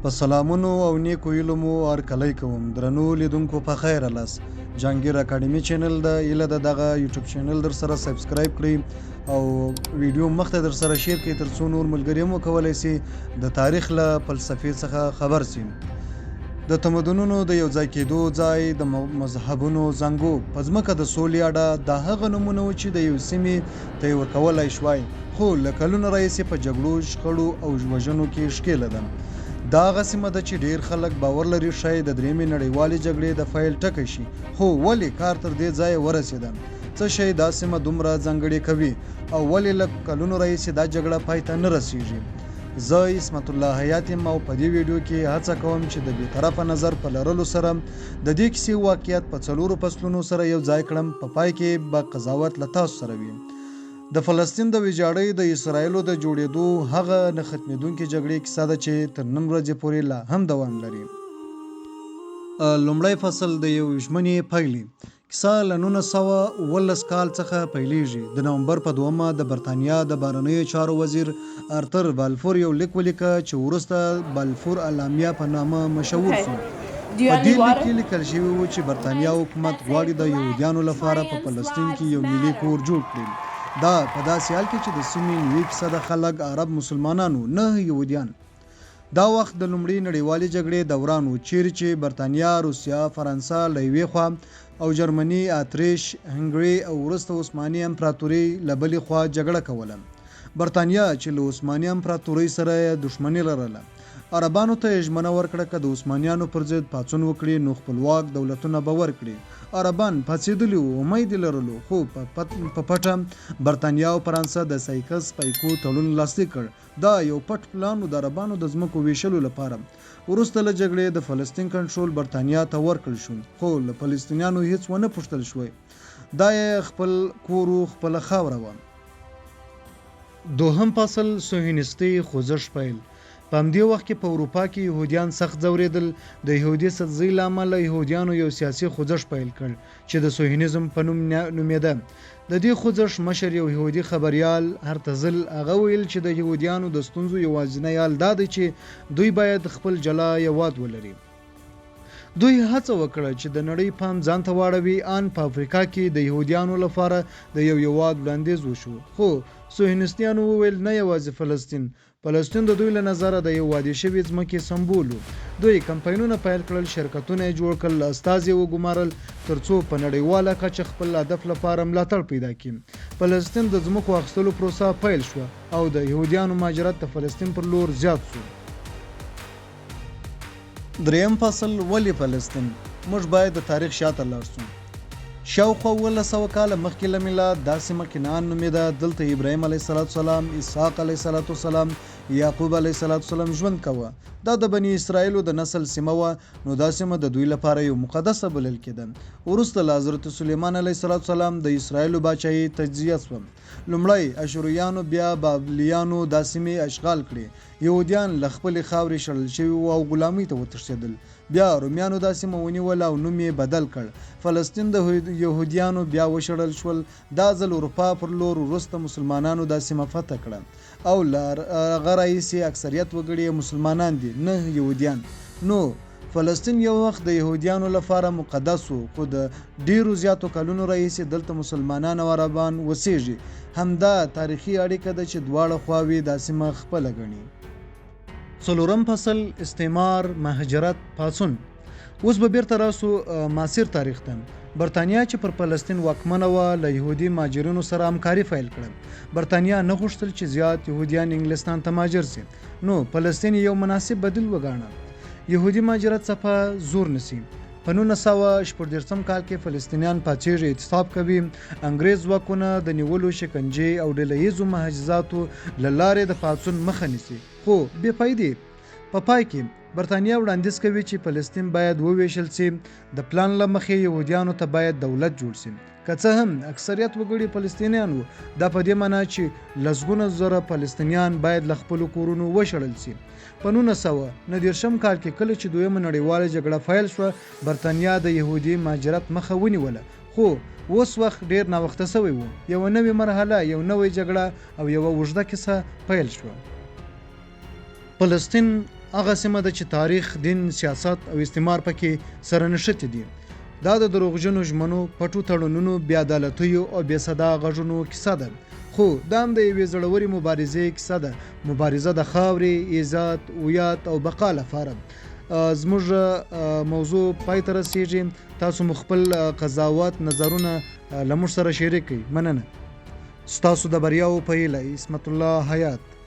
په سلامونو او نیکو هیلو مو هرکلی کوم درنو لیدونکو په خیر لاس جهانګیر اکاډمي چینل ده هیله ده دغه یوټیوب چینل در سره سبسکرایب کړئ او ویډیو مخته در سره شیر کړئ تر څو نور ملګري هم وکولای سي د تاریخ له فلسفې څخه خبر سي. د تمدنونو د یو ځای کېدو ځای، د مذهبونو زانګو، په ځمکه د سولې اډه، دا هغه نومونه وو چې د یوې سیمې ته یې ورکولای شوای، خو له کلونو راهیسې په جګړو، شخړو او وژنو کې ښکېله ده. دا هغه سیمه ده چې ډېر خلک باور لري ښايي د درېیمې نړیوالې جګړې د پیل ټکی شي، خو ولې کار تر دې ځایه ورسېده؟ څه شی دا سیمه دومره ځانګړې کوي او ولې له کلونو راهیسې دا جګړه پای ته نه رسېږي؟ زه عصمت الله حیات یم او په دې ویډیو کې هڅه کوم چې د بې طرفه نظر په لرلو سره د دې کیسې واقعیت په څلورو فصلونو سره یو ځای کړم، په پای کې به قضاوت له تاسو سره وي. د فلسطین د ویجاړۍ د اسراییلو د جوړېدو هغه نه ختمېدونکې جګړې کیسه ده چې تر نن ورځې پورې لا هم دوام لري. لومړی فصل د یوې ژمنې پیل. کیسه له 1917 کال څخه پیلېږي. د نومبر په دوهمه د برتانیا د بهرنیو چارو وزیر ارتر بالفور یو لیک ولیکه چې وروسته بالفور اعلامیه په نامه مشهور Okay. شو. Do you په have دې any لیک water? کې لیکل شوي وو چې برتانیا حکومت That's غواړي it. د یهودیانو لپاره په Trans فلسطین کې lives یو ملي matter. کور جوړ کړي. دا په داسې حال کې چې د سیمې 90 فیصده خلک عرب مسلمانان وو، نه یهودیان. دا وخت د لومړۍ نړیوالې جګړې دوران و، چیرې چې برتانیا، روسیه، فرانسه له یوې خوا او جرمني، اتریش، هنګري او وروسته عثماني امپراتوري له بلې خوا جګړه کوله. برتانیا چې له عثماني امپراتورۍ سره یې دښمني لرله، عربانو ته یې ژمنه ورکړه که د عثمانیانو پر ضد پاڅون وکړي نو خپلواک دولتونه به ورکړي. عربان پاڅېدلي وو، امید یې لرلو، خو په پټه برتانیا او فرانسه د سایکس پایکو تړون لاسلیک کړ. دا یو پټ پلان و د عربانو د ځمکو ویشلو لپاره. وروسته له جګړې د فلسطین کنټرول برتانیا ته ورکړل شو، خو له فلسطینیانو هیڅ ونه پوښتل شوی. دا یې خپل کور و، خپله خاوره وه. دوهم فصل، صهیونیستي خوځښت پیل. په همدې وخت کې په اروپا کې یهودیان سخت ځورېدل. د یهودي ستزۍ له امله یهودیانو یو سیاسي خوځښت پیل کړ چې د صهیونیزم په نوم نومېده. د دې خوځښت مشر یو یهودي خبریال هرتزل، هغه ویل چې د یهودیانو د ستونزو یوازینی حل دا دی چې دوی باید خپل جلا هیواد ولري. دوی هڅه وکړه چې د نړۍ پام ځان ته واړوي، آن په افریقا کې د یهودیانو لپاره د یو هیواد وړاندیز وشو، خو صهیونیستیانو وویل نه یوازې فلسطین، فلسطین د دوی له نظره د یو وعدې شوې ځمکې سمبول و. دوی کمپاینونه پیل کړل، شرکتونه یې جوړ کړل، استازي یې وګمارل تر څو په نړیواله کچه خپل هدف لپاره ملاتړ پیدا کړي. فلسطین د ځمکو اخیستلو پروسه پیل شوه او د یهودیانو مهاجرت د فلسطین پر لور زیات شو. دریم فصل، ولې فلسطین؟ موږ باید د تاریخ شاته لاړ شو. شاوخوا 1700 کاله مخکې له میلاد دا سیمه کنعان نومېده. دلته ابراهیم علیه السلام، اسحاق علیه السلام، یعقوب علیه السلام ژوند کاوه. دا د بني اسرائیلو د نسل سیمه وه، نو دا سیمه د دوی لپاره یو مقدسه بلل کېده. وروسته له حضرت سلیمان علیه السلام د اسرائیلو باچاهي تجزیه شوه. لومړی اشوریانو بیا بابلیانو دا سیمې اشغال کړې. یهودیان له خپلې خاورې شړل شوي وو او غلامۍ ته وتښتېدل. بیا رومیانو دا سیمه ونیوله او نوم یې بدل کړ. فلسطین د یهودیانو بیا وشړل شول، دا ځل اروپا پر لور. وروسته مسلمانانو دا سیمه فتح کړه او له هغه راهیسې اکثریت وګړي یې مسلمانان دي، نه یهودیان. نو فلسطین یو وخت د یهودیانو لپاره مقدس و، خو د ډېرو زیاتو کلونو راهیسې دلته مسلمانان او عربان اوسېږي. همدا تاریخي اړیکه ده چې دواړه خواوې دا سیمه خپله ګڼي. څلورم فصل، استعمار، مهاجرت، پاڅون. اوس به بیرته راسو معاصر تاریخ ته. برتانیا چې پر فلسطین واکمنه وه، له یهودي مهاجرینو سره همکاري پیل کړه. برتانیا نه غوښتل چې زیات یهودیان انګلستان ته مهاجر سي، نو فلسطین یې یو مناسب بدیل وګاڼه. یهودي مهاجرت څپه زور نیسي. په 1936 کال کې فلسطینیان پاڅیږي، اعتصاب کوي. انګریز ځواکونه د نیولو، شکنجې او ډله ییزو محجزاتو له لارې د پاڅون مخه نیسي، خو بې فایدې. په پای کې برتانیا وړاندیز کوي چې فلسطین باید وویشل سي. د پلان له مخې یهودیانو ته باید دولت جوړ سي. که څه هم اکثریت وګړي فلسطینیان وو، دا په دې مانا چې لسګونه زره فلسطینیان باید له خپلو کورونو وشړل سي. په 1939 کال کې کله چې دویمه نړیواله جګړه پیل شوه، برتانیا د یهودي مهاجرت مخه ونیوله، خو اوس وخت ډېر ناوخته شوی و. یوه نوې مرحله، یو نوې جګړه او یوه اوږده کیسه پیل شوه. فلسطین هغه سیمه ده چې تاریخ، دین، سیاست او استعمار پکې سره نښتي دي. دا د دروغجنو ژمنو، پټو تړونونو، بې عدالتیو او بې صدا غږونو کیسه ده. خو دا هم د یوې زړورې مبارزې کیسه ده، مبارزه د خاورې، عزت، هویت او بقا لپاره. زموږ موضوع پای ته رسیږي. تاسو مو خپل قضاوت، نظرونه له موږ سره شریک کړئ. مننه. ستاسو د بریاوو په هیله، عصمت الله حیات.